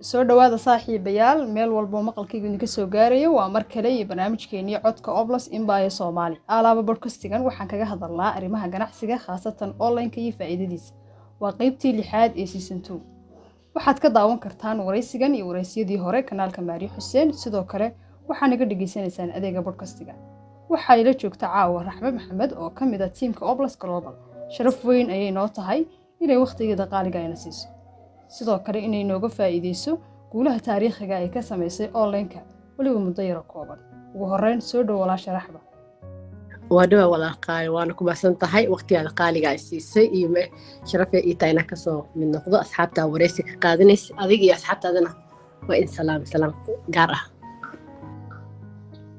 Soo dhawaada saaxiibayaal, meel walbo maqalkaygu idinka soo gaarayo. Waa mar kale iyo barnaamijkeenii Codka Opulence Empire Soomaali. Alaaba podcastigan waxaan kaga hadalnaa arrimaha ganacsiga, khaasatan online-ka iyo faa'iidadiisa. Waa qeybtii lixaad ee season 2. Waxaad ka daawan kartaan waraysigan iyo waraysiyadii hore kanaalka Maariyo Xuseen. Sidoo kale waxaa naga dhagaysanaysaan adeega podcastiga. Waxaa ila joogta caawa Raxme Maxamed oo ka mid ah tiimka Opulence Global. Sharaf weyn ayay noo tahay inay wakhtigeeda qaaliga ayna siiso, sidoo kale inay nooga faa'iideyso guulaha taariikhiga ay ka samaysay online-ka, weliba muddo yaro kooban. Ugu horreyn, soo dhow walaasha Raxba. Waa dhawaa walaaqaayo, waana ku mahadsan tahay waqtigaada qaaliga ay siisay iyo sharafay ii tahay inaan kasoo mid noqdo asxaabtaa wareysi ka qaadanaysa. Adiga iyo asxaabtaadana waa in salaam salaam gaar ah.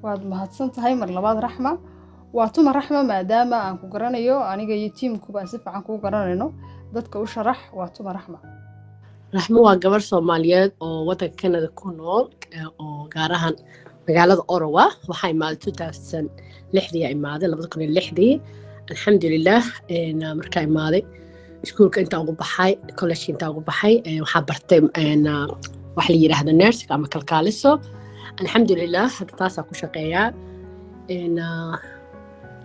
Waad mahadsan tahay mar labaad, Raxma. Waa tuma Raxma? Maadaama aan ku garanayo, aniga iyo tiimkuba aan si fiican kuu garanayno, dadka u sharax, waa tuma Raxma? Raxmo waa gabar Soomaaliyeed oo wadanka Canada ku nool, oo gaar ahaan magaalada Ottawa. Waxaa imaaday 2006-dii, aa imaaday 2006-dii, alxamdulilah. Markaa imaaday, iskuulka intaan ugu baxay, collegeka intaan ugu baxay, waxaa bartay wax la yidhaahdo nursing ama kalkaaliso. Alxamdulilah, hadda taasaa ku shaqeeyaa.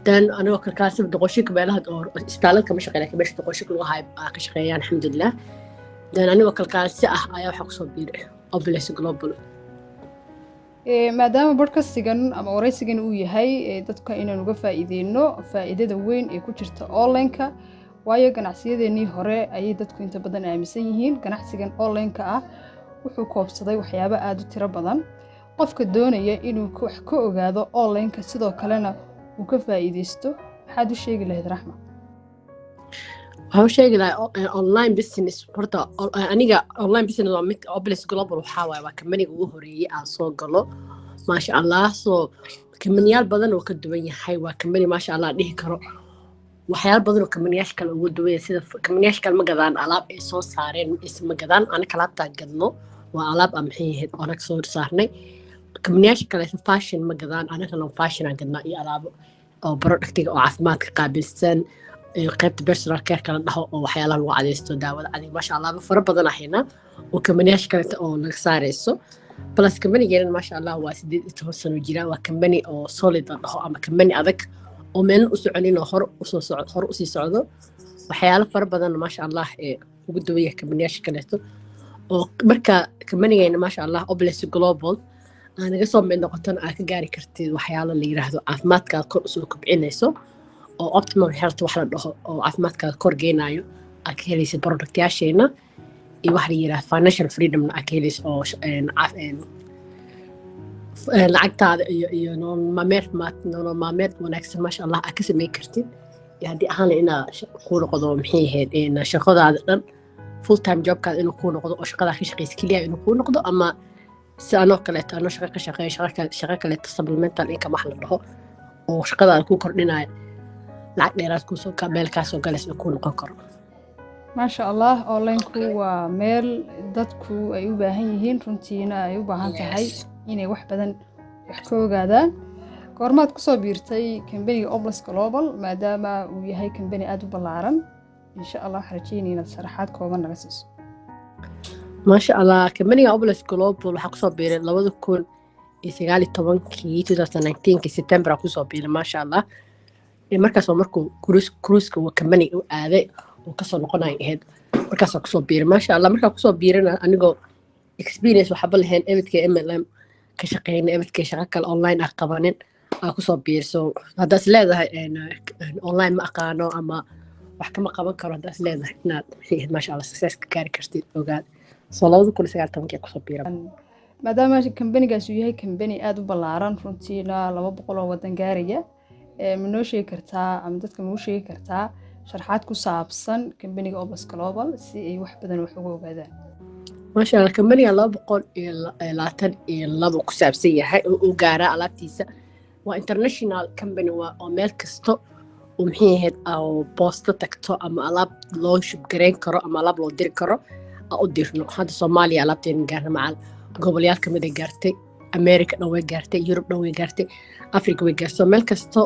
Dan anigoo kalkaaliso doqoshinka meelaha oo isbitaalada kama shaqeeya, laakiin meesha doqoshinka lagu hayo aa ka shaqeeya, alxamdulilah. Dan anigoo kalkaalise ah ayaa waxaa kusoo biiray Opulence Global. Maadaama podcastigan ama waraysigan uu yahay dadka inaan uga faa'iideyno faa'iidada weyn ee ku jirta online-ka, waayo ganacsiyadeenii hore ayay dadku inta badan aaminsan yihiin, ganacsigan online-ka ah wuxuu koobsaday waxyaabo aada u tiro badan. Qofka doonaya inuu wax ka ogaado online-ka, sidoo kalena uu ka faa'iideysto, maxaad u sheegi lahayd, Raxma? Waxaan u sheegi lahaa online business horta aniga online business waa mid Opulence Global waxaa waaye waa kambaniga ugu horeeyey aan soo galo, maasha Allah. Soo kambaniyaal badan oo ka duwan yahay, waa kambani, maasha Allah, dhihi karo waxyaalo badan oo kambaniyaasha kale ugu duwan yahay. Sida kambaniyaasha kale ma gadaan alaab ay soo saareen, isma gadaan. Anaga alaabtaa gadno waa alaab aan, maxay ahayd, anaga soo saarnay. Kambaniyaasha kale fashion ma gadaan, anagana fashion aan gadnaa iyo alaabo oo productiga oo caafimaadka qaabilsan iyo qaybta personal care kala dhaho oo waxyaalaha lagu cadaysto, daawada cadiga, maasha Allah, fara badan ahaynaa oo kambaniyaasha kaleta oo naga saarayso. Plus kambanigeena, maasha Allah, waa 18 sano jira. Waa kambani oo solid la dhaho ama kambani adag oo meelna u soconin oo hore usoo soco, hore usii socdo. Waxyaalo fara badan, maasha Allah, ee ugu duwan yahay kambaniyaasha kaleeto oo marka kambanigeena, maasha Allah, Opulence Global aa naga soo mid noqotona, aa ka gaari kartid waxyaalo la yiraahdo caafimaadkaada kor usoo kobcinayso oo optimal health wax la dhaho oo caafimaadkaada kor geenayo aa ka helaysid productyaasheena, iyo wax la yiraahdo financial freedomna aa ka helaysid oo lacagtaada iyo nolol maalmeed wanaagsan, maasha Allah, aa ka samayn kartid. Iyo haddii ahaan lahayd inaa kuu noqdo, maxay ahayd, shaqadaada dhan full time jobkaada inuu kuu noqdo oo shaqadaa ka shaqaysa keliya inuu kuu noqdo, ama si anoo kaleeto anoo shaqo ka shaqeeyo, shaqo kaleeto supplemental income wax la dhaho oo shaqadaada kuu kordhinaya, lacag dheeraad kuusoo meel kaasoo galaysa inuu kuu noqon karo. Maasha Allah, online-ku waa meel dadku ay u baahan yihiin, runtiina ay u baahan tahay inay wax badan wax ka ogaadaan. Goormaad kusoo biirtay kambaniga Opulence Global, maadaama uu yahay kambani aada u ballaaran? Insha Allah waxaan rajeynaya inaad sharaxaad kooban naga siiso. Maasha Allah, kambaniga Opulence Global waxaa kusoo biiray 2019-kii, 2019-kii September aa kusoo biiray, maasha Allah. Markaas oo markuu cruiska uu kambaniga u aaday oo kasoo noqonaya ahayd, markaasoo kusoo biiray, maasha Allah. Markaa kusoo biirana, anigoo experience waxba lahayn, ebedkay MLM ka shaqeynay, ebedkay shaqo kale online ah qabanin aa kusoo biirso. Haddaa is leedahay online ma aqaano ama wax kama qaban karo, haddaa is leedahay inaad, maxay ahayd, maasha Allah, success ka gaari kartid, ogaad. So 2019-kii kusoo biira. Maadaama kambanigaas uu yahay kambani aada u ballaaran, runtiina 200 oo wadan gaaraya, ma noo sheegi kartaa ama dadka ma u sheegi kartaa sharxaad ku saabsan kambaniga Opulence Global si ay wax badan wax uga ogaadaan? Maasha Allah, kambaniga 222 ku saabsan yahay oo uu gaaraa alaabtiisa. Waa international company, waa oo meel kasto uu, maxay ahayd, oo boosto tagto ama alaab loo ship gareyn karo ama alaab loo diri karo aa u dirno. Hadda Soomaaliya alaabteena gaarna, macal gobolyaal kamid ay gaartay, America dhan way gaartay, Yurub dhan way gaartay, Africa way gaartay. So meel kasto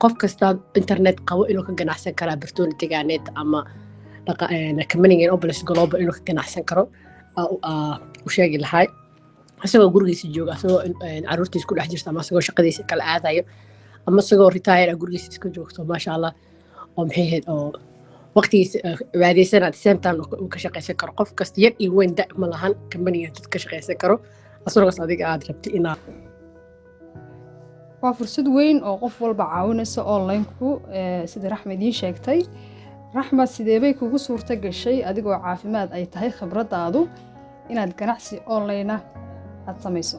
qof kasta internet qabo inuu ka ganacsan karaa opportunity-gaaneed ama kambanigan Opulence Global inuu ka ganacsan karo. U sheegi lahay, isagoo gurigiisa jooga, isagoo caruurtiisa ku dhex jirta, ama isagoo shaqadiisa kala aadayo, ama isagoo retire ah gurigiisa iska joogto, maasha Allah, oo maxay ahayd, oo waqtigiisa cibaadeysan, at the same time uu ka shaqaysan karo. Qof kasta, yar iyo weyn, da ma lahan, kambaniga dad ka shaqaysan karo asagaas adiga aad rabtid inaad Waa fursad weyn oo qof walba caawinaysa online-ku, sida Raxma idiin sheegtay. Raxma, sidee bay kugu suurto gashay, adigoo caafimaad ay tahay khibradaadu, inaad ganacsi online ah aad samayso?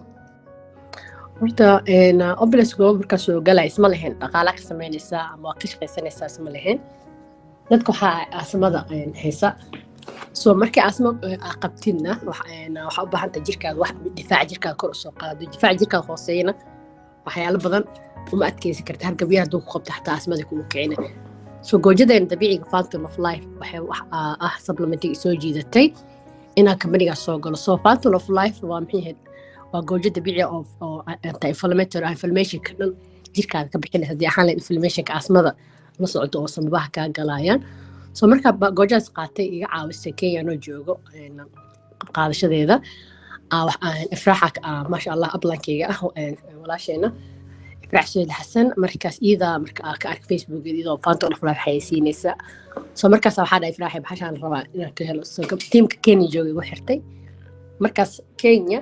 Horta Opulence Global markaa soo galay, isma lahayn dhaqaala ka samaynaysaa ama waa ka shaqaysanaysaa, isma lahayn. Dadka waxaa asmada haysa. So markii asma aa qabtidna, waxaa u baahan tahay jirkaada wax difaaca jirkaada kor usoo qaado. Difaaca jirkaada hooseeyana, waxyaalo badan uma adkeysan karta. Hargabyaha hadduu ku qabto, xataa asmada kugu kicina. So goojadeena dabiiciga Fountain of Life waxay wax ah supplementiga soo jiidatay inaan kambanigaas soo galo. So Fountain of Life waa maxay ahayd? Waa goojo dabiici ah oo anti inflammatory ah, inflammationka dhan jirkaada ka bixinaysa, haddii ahaan lahayd inflammationka asmada la socdo oo sambabaha kaa galayaan. So markaa goojadas qaatay, iga caawisay Kenya noo joogo qaadashadeeda. Ifraaxa, maasha Allah, uplinekeyga ah, walaasheena Ifraax Suheyd Xasan. Markaas iyada marka ka arkay Facebookeeda iyadoo Fountain of Life xayeysiinaysa. So markaas waxaa dhahay, "Ifraaxi, baxashaan rabaa inaan ka helo." So tiimka Kenya jooga igu xirtay. Markaas Kenya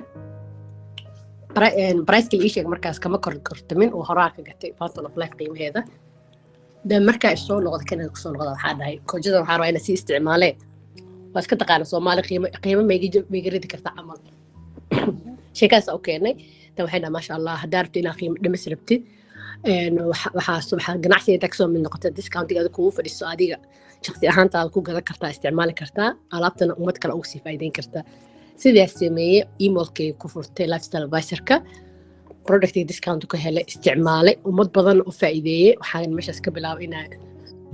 priceka ii sheegay markaas kama kor kortamin oo horaa ka gatay Fountain of Life qiimaheeda. De markaa isoo noqda, Canada kusoo noqda, waxaa dhahay, "Koojada waxaa rabaa inaa sii isticmaalee." Waa iska taqaana Soomaali, qiimo maiga ridi karta camal sheekaas u keenay. Dan waxay dhaha, "Maasha Allah, haddaa rabtid inaad qiimo dhimis rabtid, waxaa ganacsiga intaa kasoo mid noqota, discountiga adiga kugu fadhiso, adiga shaqsi ahaantaada ku gadan kartaa, isticmaali kartaa alaabtana, ummad kale uga sii faa'iideyn kartaa." Sidaas sameeyey, emailkay ku furtay lifestyle advisorka, productiga discount ka helay, isticmaalay, ummad badan u faa'iideeyey. Waxaan meeshaas ka bilaabay inaa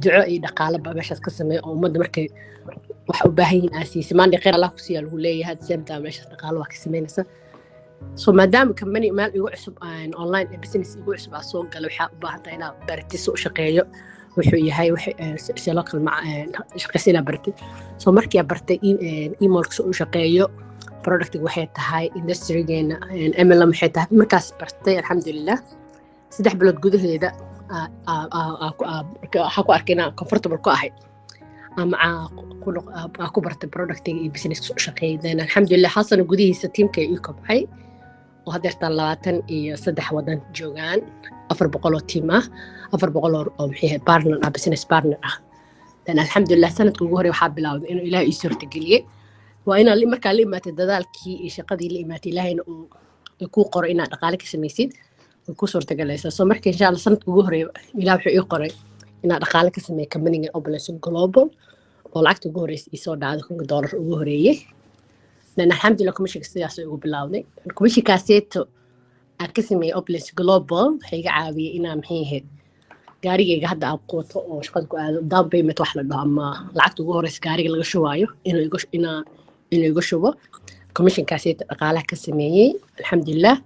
duco iyo dhaqaalaba meeshaas ka sameeyo, oo ummadda markay wax u baahan yihiin aa siisay, maanta khayr Allah ku siiya lagu leeyahay. At the same time meeshaas dhaqaalo waa ka samaynaysa. So maadaama company meel igu cusub, online business igu cusub aa soo galay, waxaa u baahan tahay inaad baratid si u shaqeeyo, wuxuu yahay, si loo kala shaqeysa inaad baratid. So markii aad bartay emailka si u shaqeeyo, productiga waxay tahay, industrygeena MLM waxay tahay, markaas bartay, alxamdulilah, 3 bilood gudaheeda waxaa ku arkay inaan comfortable ku ahay ama aa ku bartay productiga iyo businesska u shaqeeyay. Then alxamdulilah, hal sano gudihiisa tiimka ii kobcay oo haddeertaan 23 wadan joogaan, 400 oo tiim ah, 400 oo maxay partner ah, business partner ah. Then alxamdulilah, sanadka ugu horey waxaa bilowday inuu Ilaah ii suurtageliyey. Waa inaa markaa la imaatay dadaalkii iyo shaqadii la imaatay, Ilaahayna uu kuu qoro inaad dhaqaale ka samaysid, way kuu suurtagalaysaa. So marka insha Allah sanadka ugu horey Ilaah wuxuu ii qoray inaan dhaqaale ka sameeyo companigan Opulence Global, oo lacagta ugu horeysa iisoo dhacday $1000 ugu horeeyey. Then alxamdulilah, commissionka sidaas ugu bilowday. Commissionkaaseeto aan ka sameeyey Opulence Global waxay iga caawiyey inaan maxay ahayd gaarigayga hadda aan quwato oo shaqada ku aado, down payment wax la dhaho ama lacagta ugu horeysa gaariga laga shubaayo inuu iga shubo commissionkaaseeto dhaqaalaha ka sameeyey, alxamdulilah.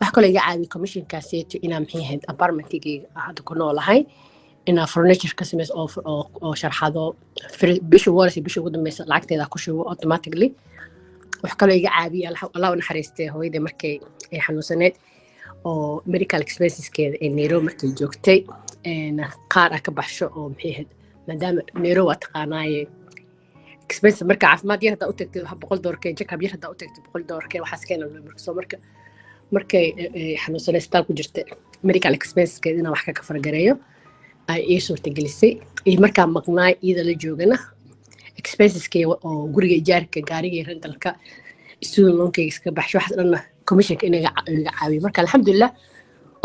Wax kaloo iga caawiyey commissionkaaseeto inaan maxay ahayd apartmentigayga hadda ku noolahay inaa furniture ka sameyso oo sharxado, bisha ugu horeysa, bisha ugu dambeysa lacagteeda ku shubo automatically. Wax kaloo iga caawiyey, Allah u naxariistay, hooyadii markay ay xanuunsaneyd oo medical expenseskeeda ee Nairobi markay joogtay qaar ah ka baxsho, oo maxay ahayd, maadaama Nairobi waa taqaanaaye expensive, marka caafimaad yar haddaa u tagtid wax $100 keen, check up yar haddaa u tagtid $100 keen, waxaas keena. Marka soo marka markay xanuunsaneyd isbitaal ku jirtay, medical expenseskeeda inaan wax ka kafargareeyo ay ii suurtagelisay. Iyo markaa maqnaay iyada la joogana, expenseskeyga oo guriga ijaarka, gaariga, rentalka, student loankeyga iska baxsho, waxaas dhanna commissionka in iga caawiyo. Marka alxamdulilah,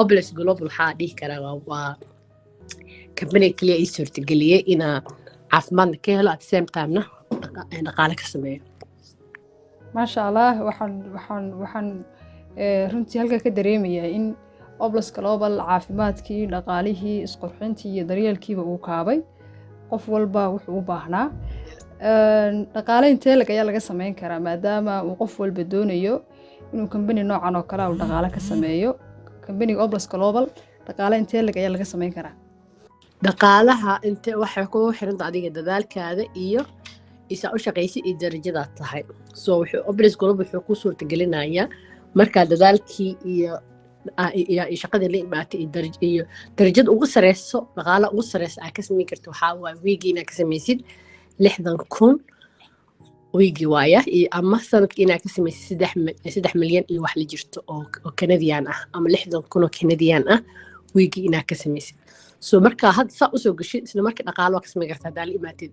Opulence Global waxaa dhihi karaa waa company keliya ii suurtageliyey inaa caafimaadna ka helo, at the same timena dhaqaale ka sameeyo. Maasha Allah. Waxaan runtii halka ka dareemayaa in Opulence Global caafimaadkii, dhaqaalihii, isqurxintii iyo daryeelkiiba uu kaabay qof walba wuxuu u baahnaa. Dhaqaale intee lag ayaa laga sameyn karaa, maadaama uu qof walba doonayo inuu kambani noocan oo kale uu dhaqaale ka sameeyo? Kambaniga Opulence Global dhaqaale intee lag ayaa laga sameyn karaa? Dhaqaalaha inte waxay kugu xiranta adiga dadaalkaada iyo Isaa u shaqaysid iyo darajadaad tahay. So wuxuu Oblis Global wuxuu ku suurtagelinayaa markaa dadaalkii iyo shaqadii la imaatay iyo darajada ugu sareyso, dhaqaala ugu sareysa aa ka samayn karta waxaa waay wiigii inaad ka samaysid 60,000 wiigii waaya, iyo ama sanadkii inaad ka samaysid 3 milyan iyo wax la jirto oo Canadian ah, ama 60,000 oo Canadian ah wiigii inaad ka samaysid. So marka hadda saa usoo geshid, isla marka dhaqaalo waa ka samayn karta haddaa la imaatid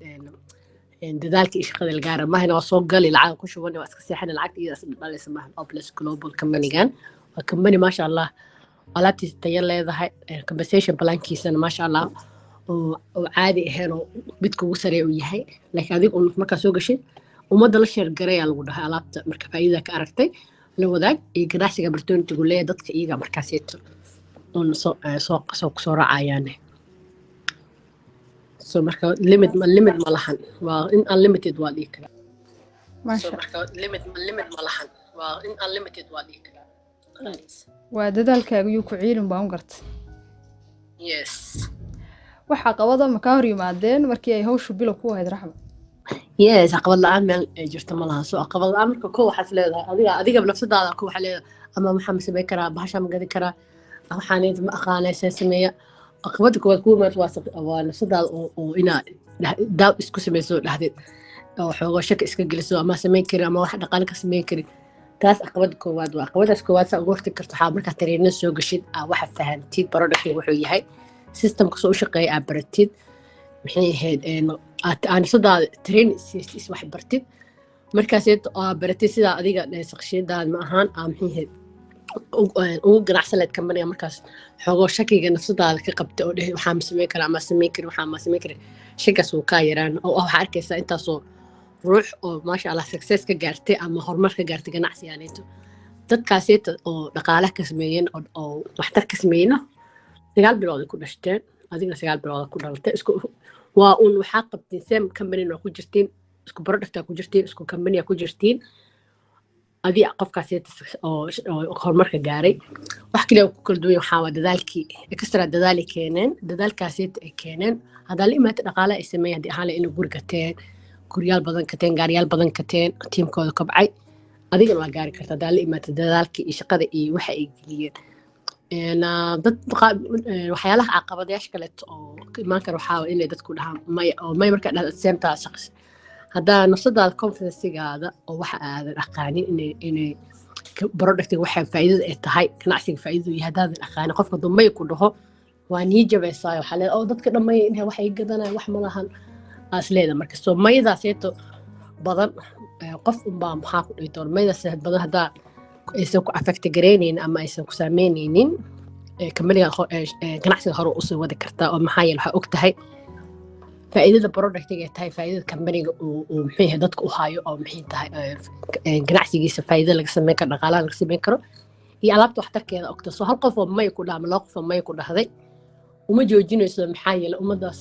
dadaalka iyo shaqada la gaara. Mahina waa soo gali, lacag ku shuban, waa iska seexan, lacagta iyadaas dhalaysa maahan. Oblis Global companygan waa company, maasha Allah, alaabtiisa tayo leedahay, compensation plankiisana, maasha Allah, oo caadi ahayn oo midka ugu sareeya uu yahay. Laakiin adiga un markaa soo gashid, ummadda la share garayaa lagu dhahay alaabta. Marka faa'iidada ka aragtay la wadaag iyo ganacsiga opportunity-gu leeyahay dadka iyaga markaaseeto un soo soo raacayaane. So marka limit ma lahan, waa in unlimited waa dhihi karaa. So Maasha. Marka limit ma lahan, waa in unlimited waa dhihi karaa. Waa dadaalkaaga yuu ku ciilin baan u gartay. Yes. Waxaa qabada ma kaa hor yimaadeen markii ay hawshu bilow ku ahayd, Raxma? Yes, caqabad la-aan meel ay jirto ma laha. So caqabad la-aan marka ko waxaad leedahay adiga nafsadaada ko waxaa leedahay ama maxaa ma samayn karaa, bahashaa ma gadi karaa, waxaan ma aqaanay, see sameeya. Caqabada koowaad kugu imaata waa nafsadaada oo inaa doubt isku samayso, dhahdid oo xoogo shaki iska geliso ama samayn karin ama wax dhaqaale ka samayn karin. Taas caqabada koowaad waa. Caqabadaas koowaad saa uga hortagi karto waxaa markaa training soo gashid, aa waxa fahantid productiga wuxuu yahay, systemka soo u shaqeeya aa baratid, maxay ahayd, aad aa nafsadaada training siisid, is wax bartid. Markaas aa baratid sidaa adiga shaqsiyadaada ma ahaan aa maxay ahayd ugu ganacsan lahayd companyga. Markaas xoogoo shakiga nafsadaada ka qabta oo dheh waxaa ma samayn karaa ama samayn karin, waxaa ma samayn karin, shakigaas wuu kaa yaraan oo ah waxaa arkaysaa intaasoo ruux oo, maasha Allah, success ka gaartay ama horumar ka gaartay ganacsigaaneeto. Dadkaaseeta oo dhaqaalaha ka sameeyeen oo waxtar ka sameeyena 9 bilood ay ku dhashteen, adigna 9 bilood ku dhalatay. Isku waa un waxaa qabtiin same company waa ku jirtiin, isku producta ku jirtiin, isku company ku jirtiin. Adi qofkaaseeta oo horumarka gaaray, wax kaliya ku kala duwan waxaa waa dadaalkii, extra dadaalay keeneen. Dadaalkaaseeta ay keeneen haddaa la imaata, dhaqaale ay sameeyeen haddii ahaan inay guri gateen, guryaal badan kateen, gaariyaal badan kateen, tiimkooda kobcay, adigana waa gaari karta haddaa la imaata dadaalkii iyo shaqada iyo waxa ay geliyeen. Dad waxyaalaha caqabadayaasha kaleeto oo ka imaan kara waxaa waye inay dadku dhahaan maya, oo maya markaa dhahdo seemtaa shaqsi haddaa nafsadaada confidencegaada oo waxa aadan aqaanin inay productiga waxa faa'iidada ay tahay, ganacsiga faa'iidadu yahay haddaadan aqaanin, qofka hadduu maya ku dhaho waa nii jabaysaa. Waxaa leedahay oo dadka dhan maya inay wax ay gadanaya wax ma lahan aas leedahay. Marka soo mayadaaseeto badan qof unbaa maxaa ku dhihi doona, mayadaas badan haddaa aysan ku affect gareynaynin ama aysan ku saameynaynin, companyga ganacsiga hore usii wadi kartaa, oo maxaa yeele waxaa og tahay faa'iidada productiga ay tahay, faa'iidada companyga uu muxuu yahay dadka u hayo, oo maxay tahay ganacsigiisa faa'iidada laga sameyn karo, dhaqaalaha laga sameyn karo iyo alaabta waxtarkeeda ogta. So hal qof oo may ku dhaha ama laba qof oo may ku dhahday uma joojinayso, maxaa yeele ummadaas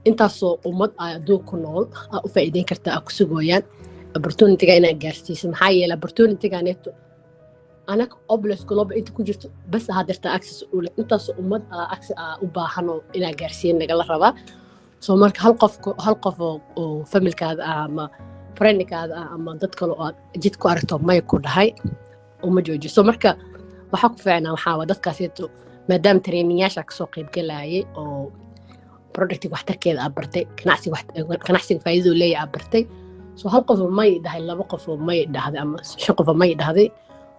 intaasoo ummad aa adduun ku nool aa u faa'iideyn kartaa, aa ku sugooyaan opportunityga inaad gaarsiiso. Maxaa yeele opportunityga neeto anaga Oblis Global inta ku jirto bas ahaa dirta access u leh, intaasoo ummad aa access aa u baahan oo inaa gaarsiin nagala rabaa. So marka hal qof oo familkaada ah ama friendkaada ah ama dad kale oo aad jid ku aragto may ku dhahay uma joojiso. So marka waxaa ku fiicnaa waxaa waa dadkaaseeto maadaama traininyaasha kasoo qaybgalayay oo productiga waxtarkeeda aa bartay, ganacsiga faa'iidadu leeyahay aa bartay, so hal qof oo may dhahay, laba qof oo may dhahday ama shan qof oo may dhahday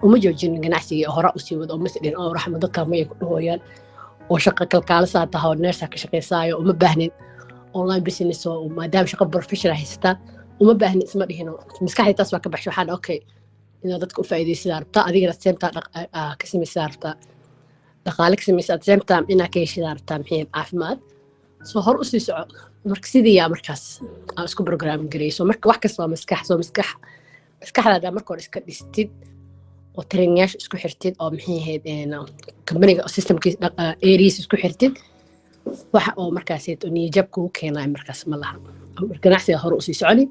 uma joojin ganacsigii, hore usii wado oo masdhin oo Raxma dadka may ku dhahooyaan oo shaqo kalkaalisaa taha oo neersaa ka shaqaysaayo, uma baahnin online business oo maadaama shaqo professional haysataa uma baahnin isma dhihino. Maskaxdii taas waa ka baxshay. Waxaa okay inaad dadka u faa'iidaysidaa rabtaa, adigana same time ka samaysaa rabtaa, dhaqaale ka samaysa, at same time inaad ka heshidaa rabtaa maxay caafimaad. Soo hor usii soco. Marka sidii yaa markaas aan isku program gareyso. Marka wax kasta waa maskax. Soo maskaxdaada marka hore iska dhistid oo traininyaasha isku xirtid oo maxay ahayd companyga systemkiisa areas isku xirtid, waxa oo markaas niyajab kugu keenaya markaas ma laha. Ganacsiga hore usii soconi,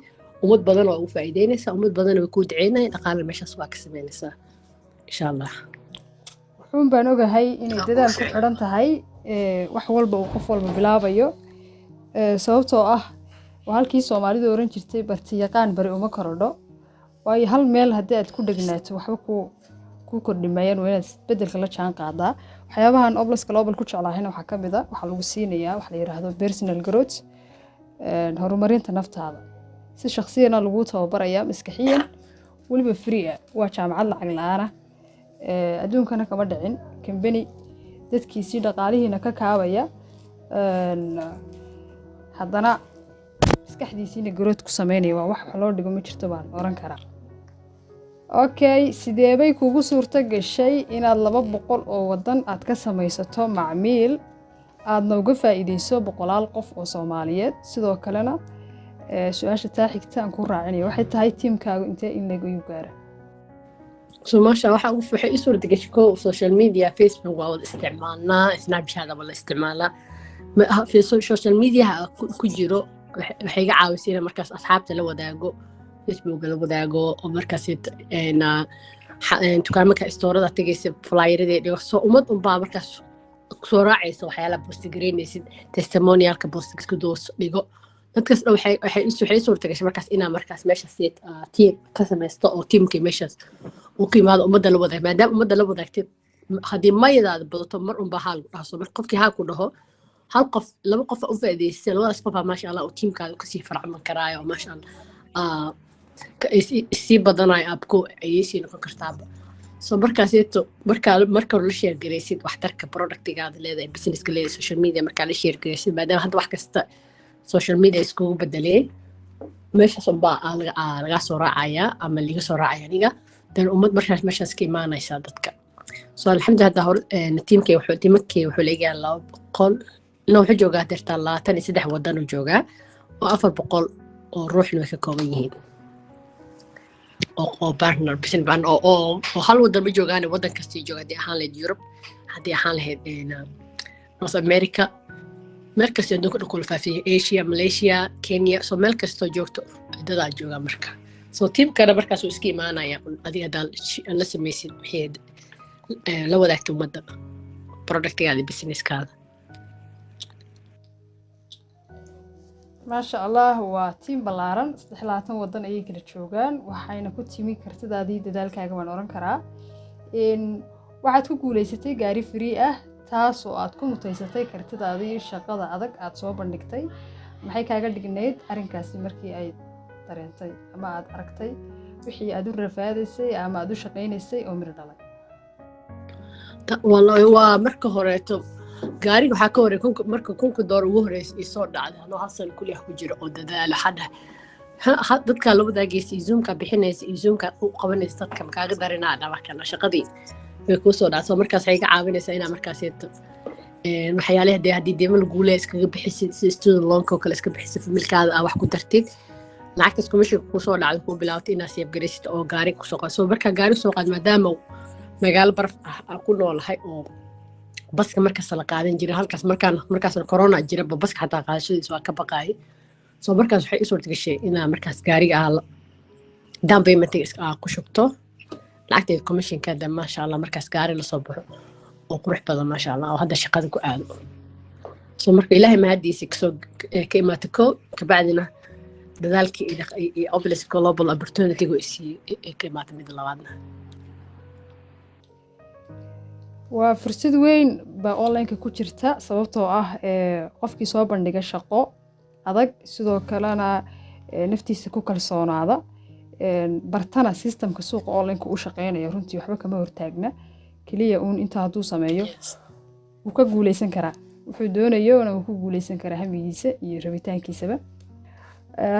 ummad badan oo ugu faa'iideynaysaa, ummad badan way kuu duceynaya, dhaqaale meeshaas waa ka sameynaysaa, insha Allah. Wuxuun baan ogahay inay dadaal ku xidhan tahay wax walba uu qof walba bilaabayo, sababtoo ah Waa halkii Soomaalidu oran jirtay, "Barti yaqaan bari uma korodho." Waayo, hal meel haddii aad ku dhegnaato, waxba ku kordhi maayaan. Waa inaad isbedelka la jaan qaadaa. Waxyaabahan Oblas Global ku jeclaahayna waxaa ka mid a waxaa lagu siinayaa waxa la yidhaahdo personal growth, horumarinta naftaada si shakhsiyana lagu tababarayaa, maskaxiyan, weliba free ah. Waa jaamacad lacag la-aan ah. Adduunkana kama dhicin kambani dadkiisii dhaqaalihiina ka kaabaya, haddana maskaxdiisiina growth ku sameynaya. Waa wax loo dhigo ma jirto baan oran karaa. Okay, sideebay kugu suurto gashay inaad 200 oo wadan aad ka samaysato macmiil, aadna uga faa'iideyso boqolaal qof oo Soomaaliyeed? Sidoo kalena su-aasha taa xigta aan ku raacinaya waxay tahay, tiimkaagu intee in leeg ayuu gaara? So maasha, waxa ugu waxay ii suurta gashay, ko social media, Facebook waa wada isticmaalnaa, Snapchat waa la isticmaalaa. Social mediaha ku jiro waxay iga caawisay inaan markaas asxaabta la wadaago, Facebooka la wadaago, oo markaas dukaamaka istoorada tegaysa, flyeradii dhigo. So ummad unbaa markaas soo raacaysa waxyaalaha post garaynaysid, testimonialka post isku dhigo. Dadkaas dhan waxay ii suurta gashay markaas inaa markaas meeshaas team ka samaysto, oo teamkii meeshaas uu ku yimaado, ummadda la wadaag. Maadaama ummadda la wadaagtay, haddii mayadaada badato, mar unbaa haal dhaho. So marka qofkii haa ku dhaho, hal qof, laba qof u faa'iidaysay, labadaas qofaa, maasha Allah, uu tiimkaada kasii faracman karaayo, oo maasha Allah isii badanayo, abko ayay sii noqon kartaaba. So markaaseeto markaa marka hore la share garaysid waxtarka productigaada leedahay, businesska leedahay, social media markaa la share garaysid, maadaama hadda wax kasta social media iskugu bedeleen, meeshaas unbaa lagaa soo raacayaa ama liga soo raacaya aniga. Dan ummad markaas meeshaas ka imaanaysaa dadka. So alxamdulillah, hadda hore tiimkay wuxuu tiimakay wuxuu leeyahay 200, no, wuxuu joogaa deertaa 23 wadan uu joogaa, oo 400 oo ruuxna way ka kooban yihiin, oo partner, business partner, oo hal wadan ma joogaan, wadan kastay joogaan. Haddii ahaan lahayd Europe, haddii ahaan lahayd North America, meel kastoo adduunka dhan kula faafiyay, Asia, Malaysia, Kenya. So meel kastoo joogto dadaa joogaa marka. So tiimkana markaas uu iska imaanaya adiga haddaa la samaysid wixii la wadaagta ummadda productigaada, businesskaada. Maasha Allah, waa tiim ballaaran. 23 wadan ayay kala joogaan, waxayna ku timi kartidaadii, dadaalkaaga baan oran karaa. Waxaad ku guuleysatay gaari free ah, taas oo aad ku mutaysatay kartidaadii, shaqada adag aad soo bandhigtay. Maxay kaaga dhignayd arrinkaasi markii ay dareentay ama aad aragtay wixii aad u rafaadaysay ama aad u shaqaynaysay oo miro dhalay? Waa marka horeeto gaariga waxaa ka horey marka 1000-ka door ugu horeysa isoo dhacday, anoo hal sano kuliah ku jiro oo dadaalo xadha dadkaa la wadaagaysa iyo Zoomkaa bixinaysa iyo Zoomkaa u qabanaysa dadka makaaga darinaa dhabarkana shaqadii way kuu soo dhacso. Markaas waxay iga caawinaysaa inaa markaaseeto waxyaalaha dee haddii deema laguule iskaga bixisid, sida student loanka oo kale iska bixisid, familkaada aa wax ku dartid, lacagtaas commissionka kusoo dhacday kuu bilaawtay inaa save garaysid oo gaari kusoo qaad. So markaa gaari soo qaad, maadaama magaalo baraf ah aan ku noolahay oo baska markasta la qaadan jiray halkaas, markaan markaasna corona jiraba, baska xataa qaadashadiisa waa ka baqaayay. So markaas waxay i suurta gashay inaa markaas gaariga aa down payment aa ku shubto lacagteeda commissionka. De maasha Allah, markaas gaari lasoo baxo oo qurux badan, maasha Allah, oo hadda shaqada ku aado. So marka Ilaahay mahadiisa kasoo ka imaata ko, kabacdina dadaalkii iyo Oblis Global opportunity-gu isii ka imaata midda labaadna. Waa fursad weyn baa online-ka ku jirta, sababtoo ah qofkii soo bandhiga shaqo adag, sidoo kalena naftiisa ku kalsoonaada, bartana systemka suuqa online-ka u shaqeynaya, runtii waxba kama hortaagna. Keliya uun intaa hadduu sameeyo, wuu ka guuleysan karaa wuxuu doonayona, wuu ku guuleysan karaa hamigiisa iyo rabitaankiisaba.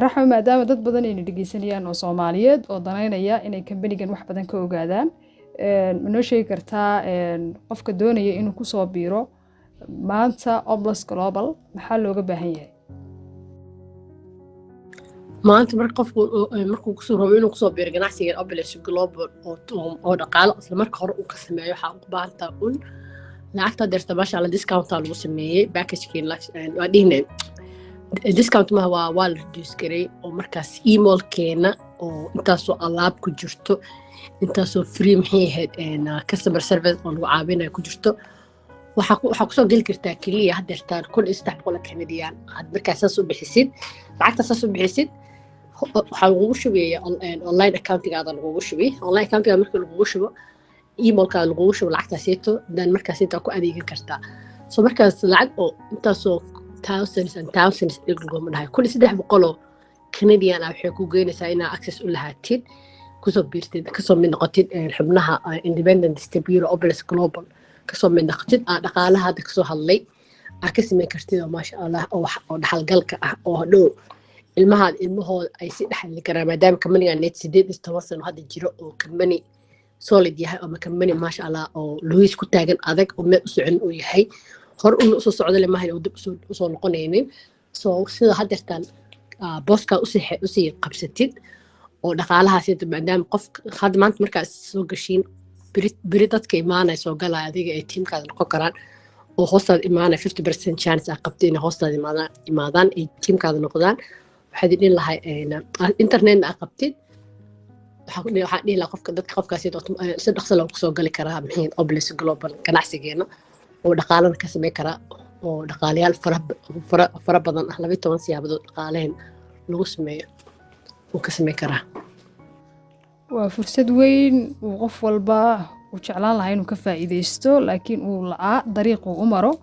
Raxma, maadaama dad badan ayna dhegeysanayaan oo Soomaaliyeed oo danaynaya inay kambanigan wax badan ka ogaadaan, ma noo sheegi kartaa qofka doonaya inuu kusoo biiro maanta Oblas Global maxaa looga baahan yahay? Maanta marka qofku markuu kusoo rabo inuu kusoo biiro ganacsiga Oblis Global oo dhaqaalo isla marka hore uu ka sameeyo, waxaa ugu baahantaa un lacagta deerta. Maasha Allah, discountaa lagu sameeyey packagekii. Waa dhihne discount maha, waa la reduce garay, oo markaas emailkeena oo intaasoo alaab ku jirto, intaasoo free, maxay ahayd, customer service oo lagu caawinayo ku jirto. Waxaa kusoo geli kartaa keliya haddeertaan 1300 Canadian. Had markaa saas u bixisid, lacagta saas u bixisid, waxaa lagugu shubaya online accountigaada lagugu shubi. Online accountigaada marka lagugu shubo, emailkaada lagugu shubo lacagtaasieto, then markaasieto ku adeegan kartaa. So markaas lacag oo intaasoo thousands and thousands dhig laguma dhahay. 1300 Canadian ah waxay ku geynaysaa inaa access u lahaatid, kusoo biirtid, kasoo mid noqotid xubnaha independent distributor Oblis Global, kasoo mid noqotid, aa dhaqaalaha hadda kasoo hadlay aa ka sameyn kartid, oo maasha Allah oo wax oo dhaxalgalka ah, oo hadhow ilmahaad ilmahooda ay si dhexli karaan, maadaama companyga net 18 sano hadda jiro, oo company solid yahay, ama company maasha Allah oo lugiis ku taagan adag, oo meel u socon uu yahay, hor una usoo socda le maahan oo dib usoo noqonaynin. So sida haddeertaan booskaad usii qabsatid oo dhaqaalahaas, maadaama qof hadda maanta markaad soo gashiin, beri beri dadka imaanaya soo galaya adiga ay tiimkaada noqon karaan oo hoostaada imaanaya, 50% chance aa qabtay inay hoostaada imaadaan, ay tiimkaada noqdaan. Waxaad dhihi lahay internetna aa qabtid, waxaan dhihi lahaa qofka dadka qofkaasi si dhaqso loogu soo gali karaa maxay Oblis Global ganacsigeena, oo dhaqaalana ka sameyn karaa, oo dhaqaalayaal fara fara fara badan ah, 12 siyaabadood dhaqaalehen lagu sameeyo uu ka sameyn karaa. Waa fursad weyn uu qof walba uu jeclaan lahaa inuu ka faa'iidaysto, laakiin uu la'aa dariiq uu u maro.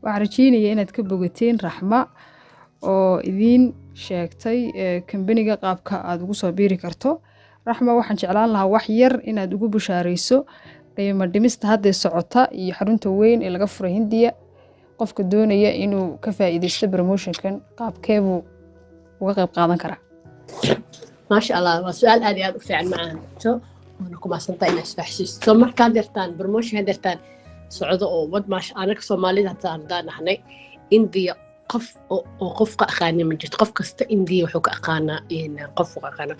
Waxaan rajeynaya inaad ka bogateen Raxma oo idiin sheegtay kambaniga qaabka aad ugu soo biiri karto. Raxma, waxaan jeclaan lahaa wax yar inaad ugu bushaarayso qiimo dhimista hadday socota iyo xarunta weyn ee laga furay Hindiya. Qofka doonaya inuu ka faa'iidaysto promotionkan, qaabkeebuu uga qayb qaadan karaa? Maasha Allah, waa su-aal aad iyo aad u fiican macaanto, waana ku mahadsantahay inaad isoo xasuusiso. Marka hadeertaan promotion hadeertaan socdo oo wad maasha anaga Soomaalida hataa haddaan nahnay India, qof oo qof ka aqaani ma jirto. Qof kasta India wuxuu ka aqaanaa qof ka aqaanaa.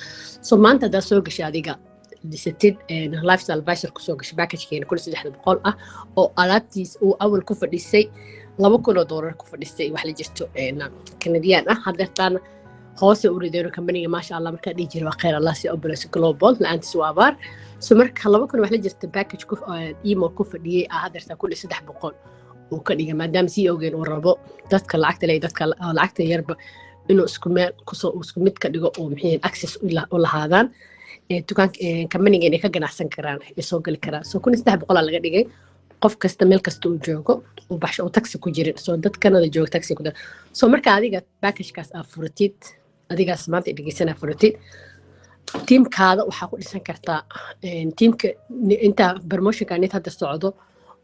So maanta haddaad soo gashay, adiga dhisatid lifestyle advisor, kusoo gashay packagekeena 1300 ah, oo alaabtiis uu awal ku fadhisay $2000 ku fadhisay wax la jirto Canadian ah, hadeertaana hoose u rideeno kambaniga, maasha Allah, markaa dhihi jira waa khayr Allah si Oblis Global la-aantiis waa abaar. So marka 2000 wax la jirta package ku email ku fadhiyey ah, hadeertaa 1300 uu ka dhigay, maadaama CEO-geen uu rabo dadka lacagta leh, dadka lacagta yarba inuu isku meel kusoo isku mid ka dhigo, oo maxay access u lahaadaan dukaanka kambaniga, inay ka ganacsan karaan, ay soo gali karaan. So 1300 laga dhigay, qof kasta meel kasta uu joogo uu baxsho oo taxi ku jirin. So dad Canada jooga taxi ku jira. So marka adiga packagekaas aa furatid, adigaas maanta dhegeysanaa furatid, tiimkaada waxaa ku dhisan kartaa tiimka inta promotionka nit hadda socdo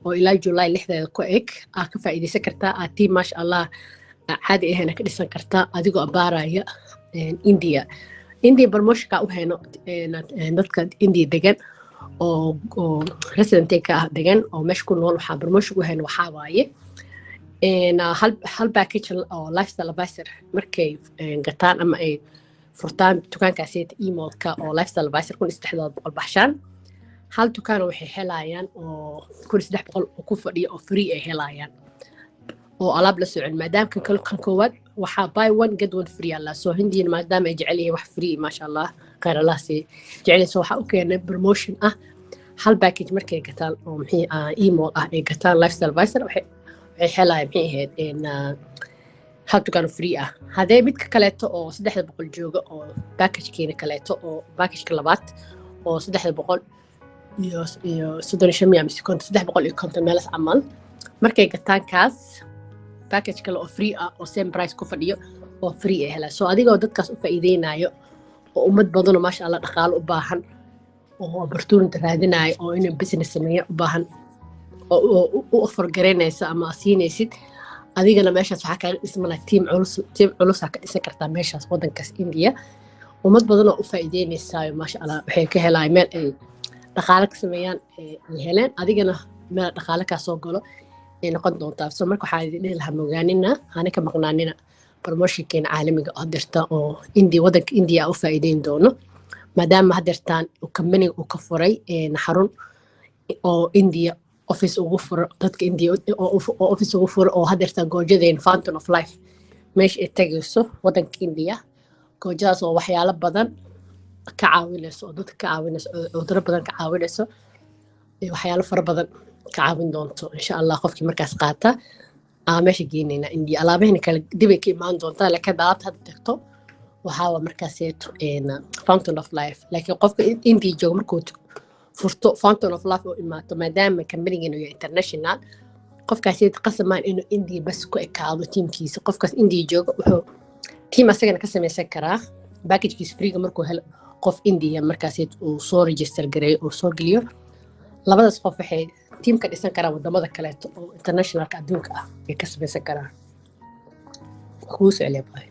oo ilaa July 6deeda ku eg aa ka faa'iidaysan kartaa, aa tiim maasha Allah caadi ahayna ka dhisan kartaa, adigoo abaaraya India. India promotionka u hayno dadka India degan oo resident ka ah degan oo meesha ku nool, waxaa promotion u hayno waxaa waaye hal package oo lifestyle advisor markay gataan ama ay furtaan dukaankaasi emailka oo lifestyle advisor 1300 baxshaan, hal dukaana waxay helayaan oo 1300 oo ku fadhiya oo free ay helayaan, oo alaab la socon, maadaama kan kale kan koowaad waxaa buy one get one free allah. Soo Hindiyan maadaama ay jecel yihiin wax free, maasha Allah, khayr Allah si jecel. So waxaa u keenay promotion ah hal package markay gataan oo maxay email ah ay gataan lifestyle advisor, waxay helayaan maxay ahayd hal dukaan oo free ah. Haddee midka kaleeto oo 300 jooga, oo packagekeena kaleeto, oo packageka labaad oo 335 miya mise 50, 350 meelas camal, markay gataan kaas, package kale oo free ah oo same price ku fadhiyo oo free ay helaan. So adigoo dadkaas u faa'iideynayo oo ummad badanoo maasha Allah dhaqaalo u baahan oo opportunity raadinayo oo inuu business sameeyo u baahan oo u offer garaynaysa ama siinaysid, adigana meeshaas waxaa kaaga dhismana tiim culus. Tiim culusaa ka dhisan kartaa meeshaas waddankaas India, ummad badan oo u faa'iideynaysaa, maasha Allah, waxay ka helaan meel ay dhaqaale ka sameeyaan ay heleen, adigana meel dhaqaale kaa soo galo ay noqon doontaa. So marka waxaa idin dhihi lahaa mogaanina, hana ka maqnaanina promotionkeena caalamiga oo hadeerta oo India, waddanka India u faa'iideyn doono, maadaama hadeertaan companiga uu ka furay xarun oo India office ugu furo dadka India, oo office ugu furo, oo hadeertaan goojadeen Fountain of Life meesha ay tagayso waddanka India, goojadaas oo waxyaalo badan ka caawinayso, oo dadka ka caawinayso, oo cudurro badan ka caawinayso, waxyaalo fara badan. Ka caawin doonto, insha Allah. Qofkii markaas qaata aa meesha geenayna India. Alaabahena kale dibay ka imaan doontaa, laakiin hadda alaabta hadda tagto waxaa waa markaaseeto Fountain of Life. Laakiin qofka India jooga markuu furto Fountain of Life oo imaato, maadaama company-gan uu yahay international, qofkaasi qasamaan inuu India bas ku ekaado team-kiisa. Qofkaas India jooga wuxuu team asagana ka samaysan karaa package-kiisa free-ga markuu helo qof India markaas uu soo register gareeyo oo soo geliyo. Labadaas qof waxay team ka dhisan karaan wadamada kaleeto oo international-ka adduunka ah ay ka samaysan karaan. Kuu socliya baay.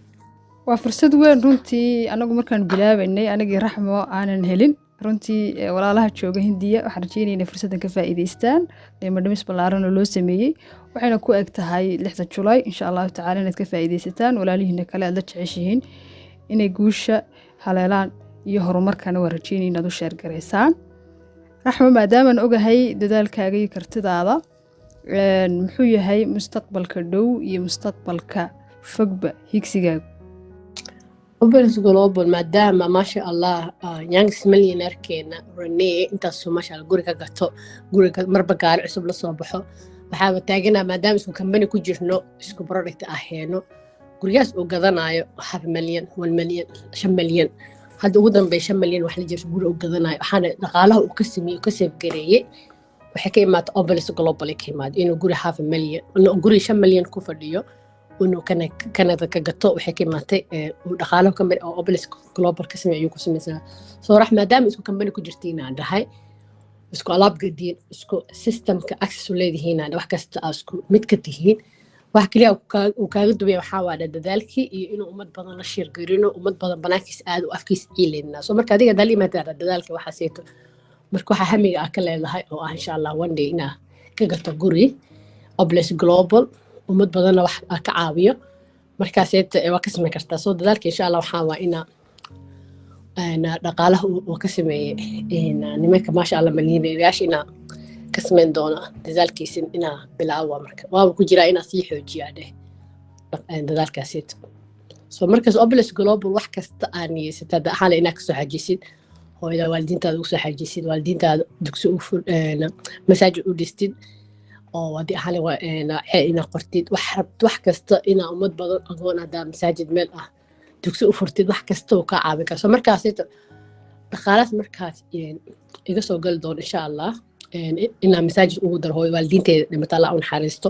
Waa fursad weyn runtii. Anagu markaan bilaabaynay, anagii Raxmo aanan helin runtii. Walaalaha jooga Hindiya waxaan rajeynaya inay fursaddan ka faa'iidaystaan, qiimo dhimis ballaaran oo loo sameeyey. Waxayna ku eg tahay 6da Julay, insha Allahu tacala, inaad ka faa'iidaysataan. Walaalihiina kale aad la jeceshihiin inay guusha haleelaan iyo horumarkana waa rajeynaya inaad u share garaysaan. Raxmo, maadaamaan ogahay dadaalkaaga iyo kartidaada, muxuu yahay mustaqbalka dhow iyo mustaqbalka fogba higsigaagu? Obels Global, maadaama, maasha Allah, youngest millionaire-keena Rene intaasuu, maasha Allah, guri ka gato, guriga marba gaari cusub la soo baxo, waxaaba taaganaa maadaama isku company ku jirno, isku product aheeno, guryahaas uu gadanayo half million, 1 million, 5 milyan, hadda ugu dambeeya 5 milyan wax la jirto guri uu gadanayo. Waxaana dhaqaalaha uu ka sameeyey, uu ka save gareeyey, waxay ka imaata Obelis Global ay ka imaado. Inuu guri half a million, inuu guri 5 milyan ku fadhiyo inuu Canada ka gato, waxay ka imaatay uu dhaqaalaha company oo Obelis Global ka sameeyay ayuu ku samaysanaa. Soo rax, maadaama isku company ku jirtiin aan dhahay, isku alaab gadiin, isku system-ka access u leedihiin, aan wax kasta aa isku mid ka tihiin, wax kaliya uu kaaga duwaya waxaa waa dadaalkii iyo inuu ummad badan la share garino, ummad badan banaankiis aad u afkiis ciileynaa. So marka adiga haddaa la yimaada dadaalka waxaa seeto, marka waxaa hamiga ah ka leedahay oo ah, insha Allah, one day inaa ka gato guri Obles Global, ummad badanna wax aa ka caawiyo, markaaseeta waa ka samayn kartaa. Soo dadaalka, insha Allah, waxaa waa inaa dhaqaalaha uu ka sameeyey nimanka, maasha Allah, malyiinayaasha inaa ka samayn doona. Dadaalkiisa inaa bilaawa marka waaba ku jiraa, inaa sii xoojiyaa dheh dadaalkaaseeto. So markaas Obles Global wax kasta aa niyeysata hadda axaale inaa kasoo xajisid hooyada, waalidiintaada ugu soo xajisid, waalidiintaada dugsi u masaajid u dhistid, oo haddii axaale inaa qortid wax rabt, wax kasta inaa ummad badan agoon haddaa masaajid meel ah dugsi u furtid, wax kasta uu kaa caawin kara. So markaaseeto dhaqaalaas markaas iga soo gali doono, insha Allah, inaa masaajid ugu daro hooyo, waalidiinteeda dhimata Allah u naxariisto,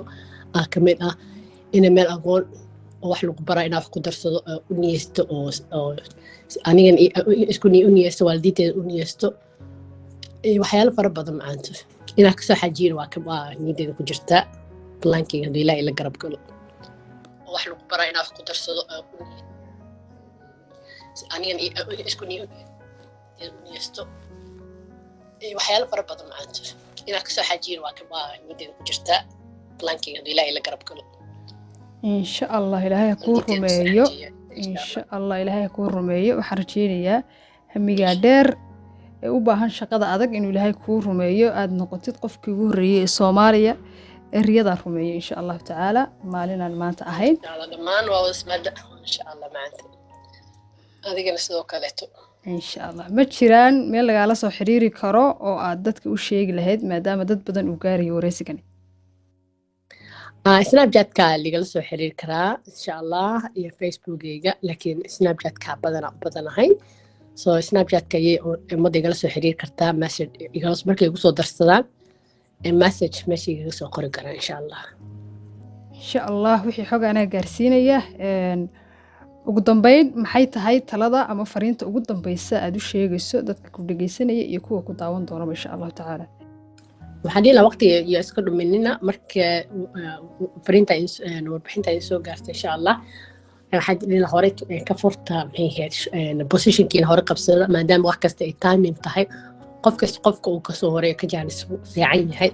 ah kamid ah ina meel agoon oo wax lagu baraa inaa wax ku darsado oo u niyeysto, oo anigan isku u niyeysto, waalidiinteeda u niyeysto, waxyaalo fara badan macaanto inaa kasoo xajiyin waa niyaddeeda ku jirtaa, plan-keyga hadduu Ilaah ila garab galo. Oo wax lagu baraa inaa wax ku darsado, anigan isku u niyeysto, waxyaalo fara badan macaanto inaa kasoo xajiyin waa niyaddeeda ku jirtaa, plan-keyga hadduu Ilaah ila garab galo. Insha Allah, Ilaahay ha kuu rumeeyo. Insha Allah, Ilaahay ha kuu rumeeyo. Waxaan rajeynayaa hamigaa dheer ee u baahan shaqada adag inuu Ilaahay kuu rumeeyo, aada noqotid qofkii ugu horreeyey ee Soomaaliya ee riyadaa rumeeyo, insha Allahu tacaala, maalinaan maanta ahayn. Dhammaan waa wada ismaada, insha Allah. Maanta adigana sidoo kaleeto. Insha Allah. Ma jiraan meel lagaala soo xiriiri karo oo aad dadka u sheegi lahayd, maadaama dad badan uu gaarayo wareysigani? Snapchat-ka ligala soo xiriiri karaa, insha Allah, iyo Facebookeyga, laakiin Snapchat-ka badana u badanahay. So Snapchat-ka ayay ummadda igala soo xiriiri kartaa, message markay igu soo darsadaan, message meesha igaga soo qori karaan, insha Allah. Insha Allah, wixii xog anaa gaarsiinaya. Ugu dambeyn, maxay tahay talada ama fariinta ugu dambeysa aad u sheegayso dadka ku dhegeysanaya iyo kuwa ku daawan doonaba, insha Allahu tacaala? Waxaan dhihi lahaa waqtiga iyo iska dhuminina. Marka fariinta, warbixinta idin soo gaarta, insha Allah, waxaan dhihi lahaa hore ka furta, maxay ahayd, position-kiina hore qabsada, maadaama wax kasta ay timing tahay. Qof kasta qofka uu kasoo horeeyo ka jaanis fiican yahay,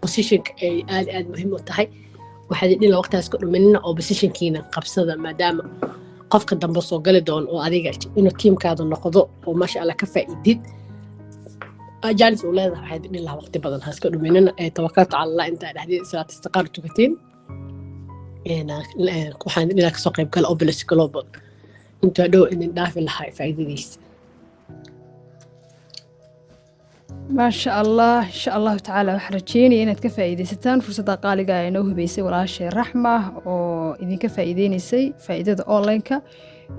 position-ka ay aad aad muhiim u tahay. Waxaan dhihi lahaa waqtigaas ka dhuminina oo position-kiina qabsada, maadaama qofka dambe soo gali doono oo adiga inuu team-kaada noqdo oo, maasha Allah, ka faa'iidid jaanis uu leedahay. Waxaad dhihi lahaa waqti badan haska dhuminina ee tawakaltu cala Allah intaa dhexdeed salaat istiqaar tukateen. Waxaan dhihi lahaa kasoo qayb gala Obelis Global intuu hadhow idin dhaafi lahaa faa'iidadiisa. Maasha Allah, insha Allahu tacaala waxaan rajeynaya inaad ka faa'iidaysataan fursadda qaaliga ee noo hubeysay walaashay Raxma oo idinka faa'iideynaysay faa'iidada online-ka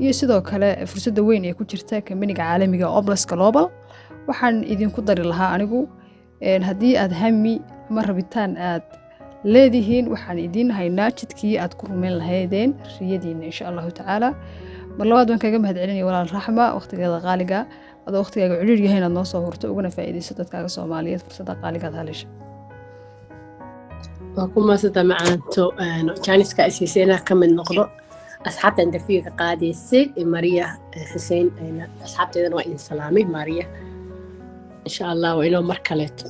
iyo sidoo kale fursadda weyn ee ku jirta kambaniga caalamiga Opulence Global. Waxaan idinku dari lahaa anigu, haddii aad hami ama rabitaan aad leedihiin, waxaan idiin haynaa jidkii aad ku rumayn lahaydeen riyadiina, insha Allahu tacaala. Mar labaad waan kaga mahad celinaya walaal Raxma waqtigeeda qaaliga, adoo waqtigaaga ciriir yahay inaad noo soo hurto ugana faa'iidayso dadkaaga Soomaaliyeed fursadda qaaligaad haleesha. Waa ku maasanta macaanto chance-ka isiisay inaan ka mid noqdo asxaabta interviewka qaadaysay. Maria Xuseen, asxaabteedana waa in salaamay. Maria, insha Allah waa inoo mar kaleeto.